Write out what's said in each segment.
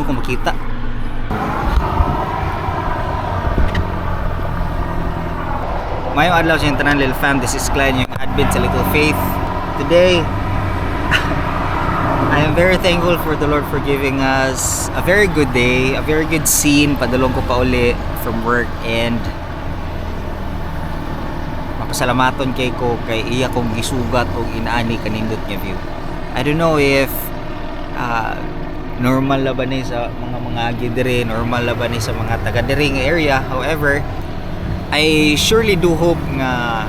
ko makita. Maayong adlaw sa inyong tanan, Lil Fam. This is Glenn, yung admin sa Little Faith. Today, I am very thankful for the Lord for giving us a very good day, a very good scene. Padulong ko pa uli from work and mapasalamaton kay ko kay iya kong gisugat og inaani kanindot nga view. I don't know if normal la ba ni sa mga agi diri, normal la ba ni sa mga taga diri nga area. However, I surely do hope nga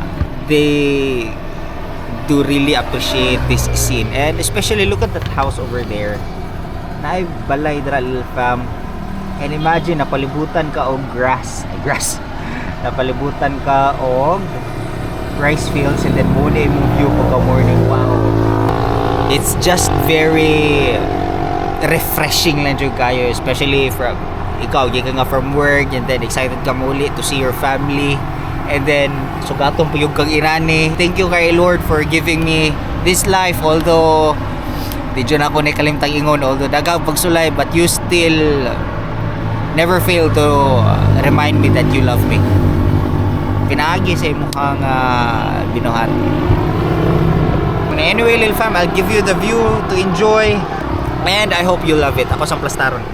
they do really appreciate this scene, and especially look at that house over there. Naay balay dira, little fam, and imagine napalibutan ka og grass, ay, grass, napalibutan ka og rice fields, and then mo na imong view pagka morning. Wow, it's just very refreshing lang jud kayo, especially from ikaw gikan nga from work and then excited ka muli to see your family and then sugaton pa gyud kang inani. Thank you kay Lord for giving me this life, although di jud ako ni kalimtang ingon, although daghang pagsulay, but you still never fail to remind me that you love me pinaagi sa imong binuhat. Anyway, Lil Fam, I'll give you the view to enjoy and I hope you love it. Ako sa Plastaron.